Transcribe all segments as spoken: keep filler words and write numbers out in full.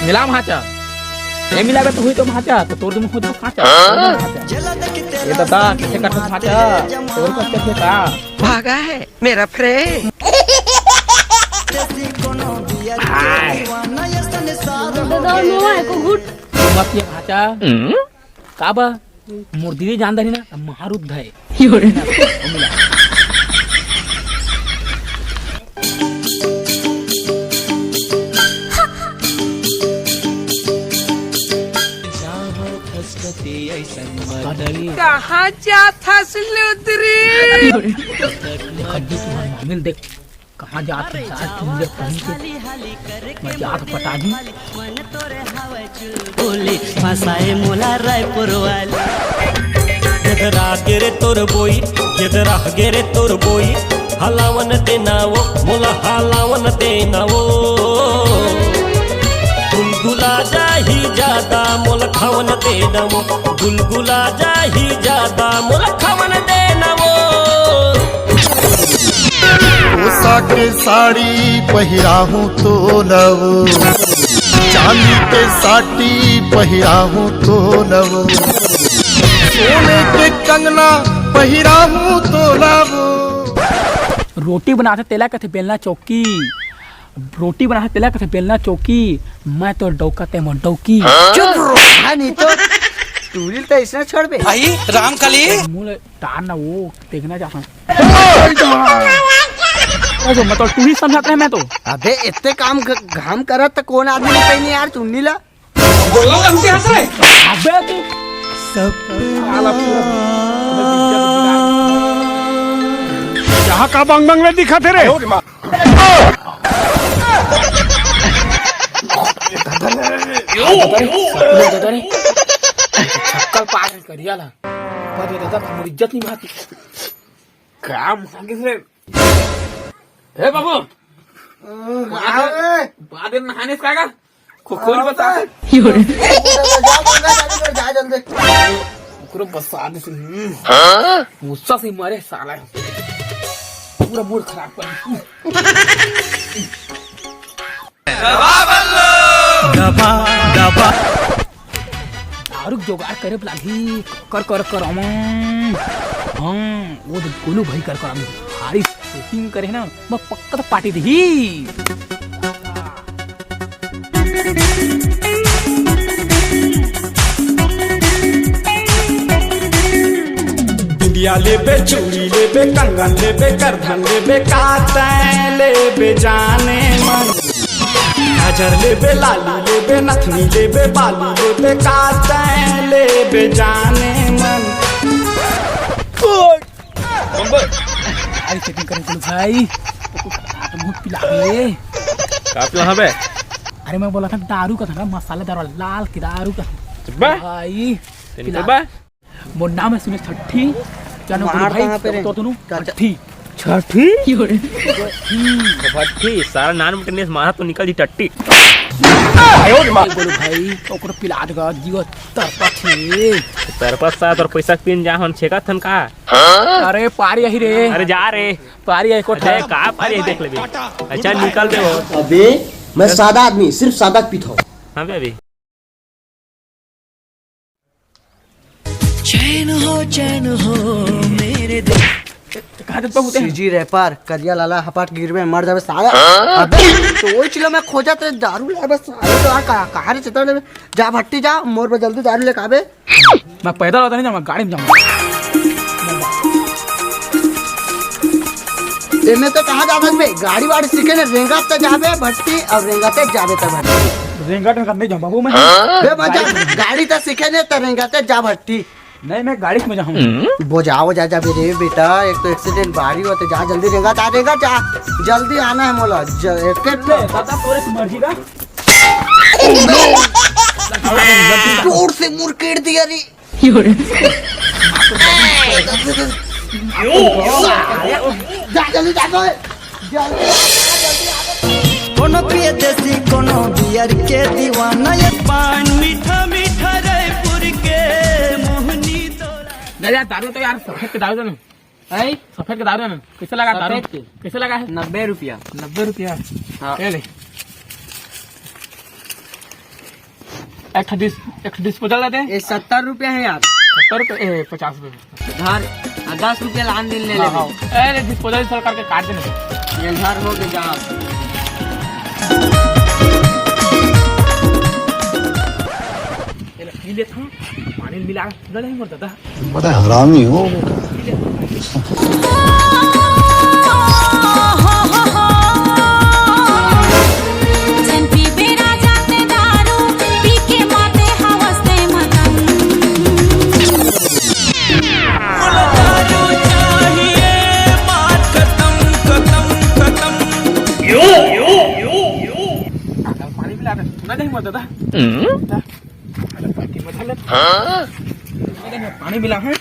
मिला भांचा। ए मिला बे, तू ही तो भांचा, तो तोर दुनो खुद भांचा। ए दादा, किसे कटत भांचा? तोर कस कथे का? भागा है मेरा फ्रेंड। हाय। दादा, लो, एको घूट। मत ये भांचा। का बा? मोर दीदी जान दही ना, त महारुद्ध है। कहाँ जात हस लुदरी? देखा जी, तुम्हारे मामिल देख। कहाँ जात हस आज तुम लोग पहन के? मैं जात पटा जी। बोले फंसाए मोला रायपुर वाली। गेदरा गेरे तोर बोई, गेदरा गेरे तोर बोई, हलावन देना वो, मोला हलावन देना वो। गुलगुला जाही ज्यादा, मोला खावन देना वो, गुलगुला जाही ज्यादा, मोला खावन देना वो। पोसा के साड़ी पहिराहूं तो लव, चांदी के साटी पहिराहूं तो लव, सोने के कंगना पहिराहूं तो लव। रोटी बनाथे तेला कथे बेलना चौकी, रोटी बनाथे तेला कथे बेलना चौकी, मैं तो डौका ते मोर डौकी। चुप रहा नहीं तो टूरी तो इसने छोड़ बे। भाई राम कली। मुंह ले तार ना वो देखना चाहता हूँ। अरे तो मतलब तू ही समझाता है मैं तो। अबे इतने काम घ-, घाम करत त कौन आदमी नहीं पहनी यार चुन्नी ला? बोलो हमसे हंस रहे। अबे तू सब साला पूरा जहाँ का बंग बंग में दिखा थे रे। छक्कल पार करिया ला। पर ये दादा, मोर इज्जत नहीं भाती। काम आगे से। ए बाबू, बाद में नहाने से आएगा। खो-, खोल बता। जा, जा, जा, जा, जा, जल्दी। ओकरो बसा दे। हम्म। गुस्सा से मारे साला। पूरा मूड खराब कर। दबा, दबा। दारू के जुगाड़ करे लागही, कर, कर, कर, अमन। हाँ, वो तो गोलू भाई कर, कर, अमन। भारी सेटिंग करे ना, मैं पक्का तो पार्टी देही। बिंदिया लेबे, चूड़ी लेबे, कंगन लेबे, करधन लेबे, का तैं लेबे जाने मन। काजर लेबे, लाली लेबे, नथनी लेबे, बाली लेबे, का तैं लेबे जाने मन। अरे सेटिंग करे चलो भाई, तो बहुत पिला दे। का पिला बे? अरे मैं बोला था दारू का था ना, मसालेदार वाला लाल की दारू का। चुप बे। भाई, तेन पिला। चुप बे। मोर नाम है सुनील ठट्ठी। क्या नाम बोलूं भाई? कहाँ पे रे? तो तुनु चाचा। ठट्ठी। छठी? तो भट्टी, सारा नान मिटने से मारा तो निकल जी टट्टी। ये बोलूं भाई, ओकरो पिला देगा, जीव तरपत हे। तरपत सा तोर पैसा के पिन जा, हम छेका थन का? अरे पारी यही रे। अरे जा रे। पारी यही कोठा। अरे का पारी यही देख लेबे। अच्छा निकल दे वो। अबे मैं सादा आदमी, सिर्फ सादा पीता हूँ। हाँ बे अभी। चैन हो, चैन हो मेरे दिल। कहाँ तक पहुँचे हैं? सीजी रैपर, करिया लाला हपाट गिरबे, मर जाबे साला। हाँ? अबे, तो वही चीज मैं खोजत रहे, दारू लाए बस, साले तो यार, कहाँ, कहाँ रे चेतन रे? जा भट्टी जा, मोर पे जल्दी दारू लेके आबे। मैं पैदल होता नहीं जाऊँगा, गाड़ी में जाऊँगा। एमे तो कहाँ जाबे बे? गाड़ी वाड़ी सीखे ने, रेंगत तो जाबे भट्टी, और रेंगते जाबे तो भट्टी। रेंगत में नहीं जाऊँ बाबू मैं। बे मजा, गाड़ी तो सीखे ने, तो रेंगते जा भट्टी। नहीं, मैं गाड़ी में जाऊँ। बोझाओ जा, जा बे रे बेटा, एक तो एक्सीडेंट भारी होते, जा जल्दी रेंगत आ, रेंगत जा, जल्दी आना है मोला, ज-, एक ले, दादा, तोरे से मर्जी का। जोर से मुरकेट दिया रे। जा जल्दी जा बे। जल्दी आ, जल्दी आ। कोनो पिए देसी, कोनो बियर के दीवाना, ये पान मीठा मीठा रायपुर के मोहनी तोरा। ले यार, दारू तो यार, सफेद के दारू दे ना। हैं? सफेद के दारू है ना? कैसे लगा दारू? सफेद के? कैसे लगा है? नब्बे रुपया। नब्बे रुपया? हाँ। ये ले। एक ठो डिस-, एक ठो डिस्पोजल दे दे। ये सत्तर रुपया है यार। सत्तर रुपया, ए, पचास रुपया। धर, आ, दस रुपया लान दिन ले ले। हाँ। अरे, डिस्पोजल सरकार के काट देना। ये धर हो गया, जा। ये ले, पी लेता हूँ, पानी मिला, गले ही मर दादा। बड़ा हरामी हो बेटा। जन पीबे राजा ते दारू, पी के माते हवस ते मगन। पानी मिला दे, सुना नहीं मर दादा। अरे, पानी मिला है।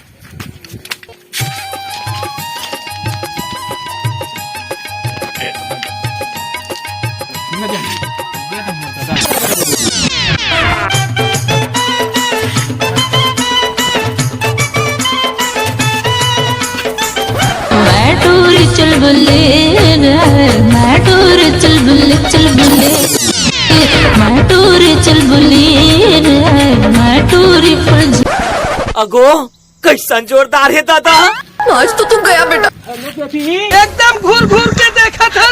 मैं टूरी चुलबुले रे, मैं टूरी चुलबुले, चुलबुले, मैं टूरी चुलबुले रे, मैं टूरी फुलझ- अगो, कैसन जोरदार है दादा। आज तो तू गया बेटा। एकदम घूर घूर के देखा था।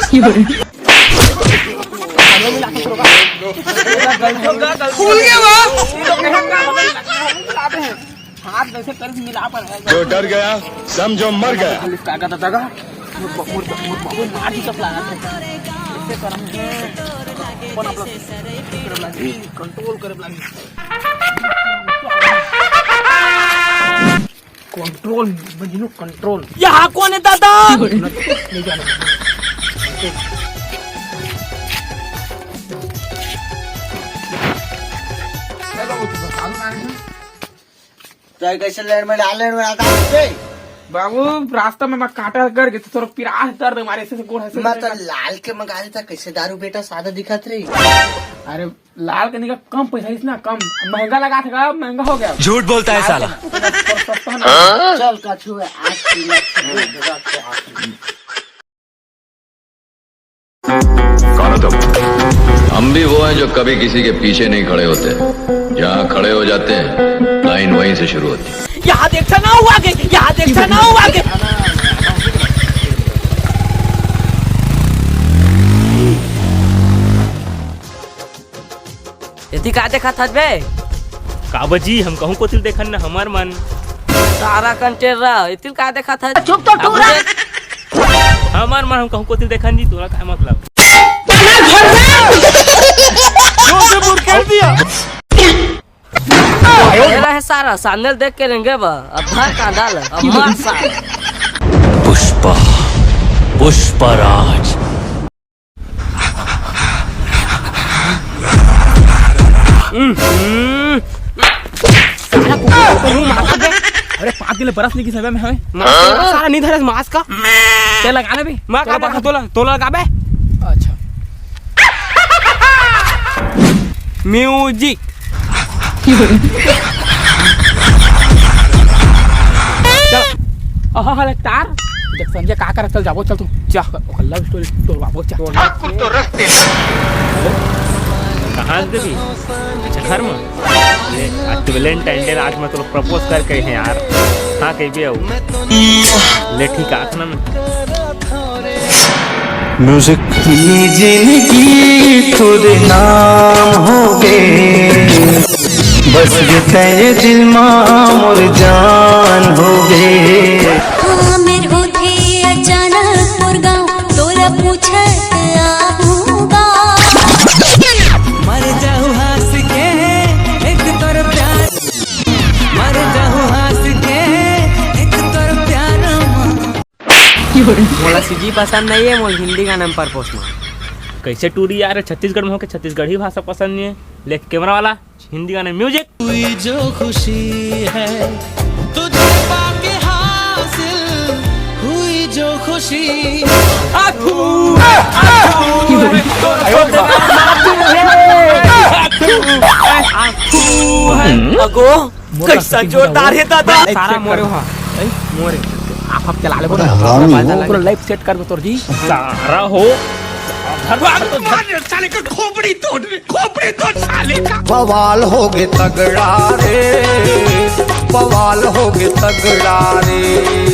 खुल गया वो। हाथ वैसे कर मिला पर है। जो डर गया, समझो मर गया। पुलिस का कहता था, मुझ, मुझ, मुझ, मुझ मार दी चपला। ऐसे कर, कौन आप लोग? कंट्रोल करे लगी। Control, Majnu, control. यहाँ कौन है दादा? नहीं जाने। तो कैसे लेन में डाल, लेन में डालता है? बाबू, रास्ता में मैं कांटा कर गया तो तोर पिरास दर्द मारे से गोड़ हंसे। मैं तो लाल के मंगा लेता, कैसे दारू बेटा सादा दिखत रही। अरे, लाल के निका कम पैसा इस ना, कम महंगा लगा था, महंगा हो गया। झूठ बोलता है लाल साला। के ना, थोड़ा सस्ता ना। चल का छुए, आज की मत छुए, जगह के आज। कौन हो तुम? हम भी वो हैं जो कभी किसी के पीछे नहीं खड़े होते, जहाँ खड़े हो जाते हैं, लाइन वहीं से शुरू होती है। यहाँ देखा ना हुआ के, यहाँ देखा ना हुआ के। एती का देखत हस बे? का बजी, हम कहूँ कोतिल देखन न हमर मन। सारा कंटेर रहा, एतिल का देखत हस? चुप तो टूरा। हमर मन हम कहूँ कोतिल देखन जी, तोला का मतलब? जोर से मुड़ कर दिया। ये रहे सारा, सांदल देख के रेंगे बा, अब भर का डाल, अब मार सारा। पुष्पा, पुष्पराज। हम्म। साला कुकुर को मुंह मार दे। अरे पाँच दिन ले बरस नहीं की समय में हमें। मास्क सारा नहीं धरे मास्क का। ते लगा ले भी। मार तोला का बरस तोला, तोला लगा बे। अच्छा। म्यूजिक। चल। आहा, हा, तार। देख, संजय, का करत, चल, जाबो, चल, तू। जा। ओकर लव स्टोरी तोड़वाबो, जा। आपको तो रखते हैं। कहाँ से देबी? अच्छा, घर में? ले, आज तो वैलेंटाइन डे, आज मैं तोला प्रपोज करके है यार। हाँ, कहिबे आऊ। ले, ठीक है, आखना में। म्यूजिक। ये जिंदगी तोरे नाम होगे, बस ये तय दिल मा मोर जान होगे। हाँ, मेर होथे अचानक मोर गाँव, तोला पूछत आहूँ गाँव। मर जाहूँ हँस के, एक तोर प्यार। मर जाहूँ हँस के, एक तोर प्यार मा। मोला सीजी पसंद नहीं है, मोला हिंदी गाना में परपोज मार। कैसे टूरी यार, छत्तीसगढ़ में होके छत्तीसगढ़ी भाषा पसंद नहीं है, लेकिन कैमरा वाला हिंदी गाने म्यूजिक। हुई जो खुशी है तुझे पाके हासिल, हुई जो खुशी। आखू, आखू, आखू। अगो, कैसा जोरदार है दादा। सारा मोरे हा। मोरे। आप, आप चला ले, बोल। हरामी हो। पूरा लाइफ सेट कर दो तोर जी। सारा हो। घर मार, मार साले का खोपड़ी तोड़ दे, खोपड़ी तोड़ साले का। बवाल होगे तगड़ा रे, बवाल होगे तगड़ा रे।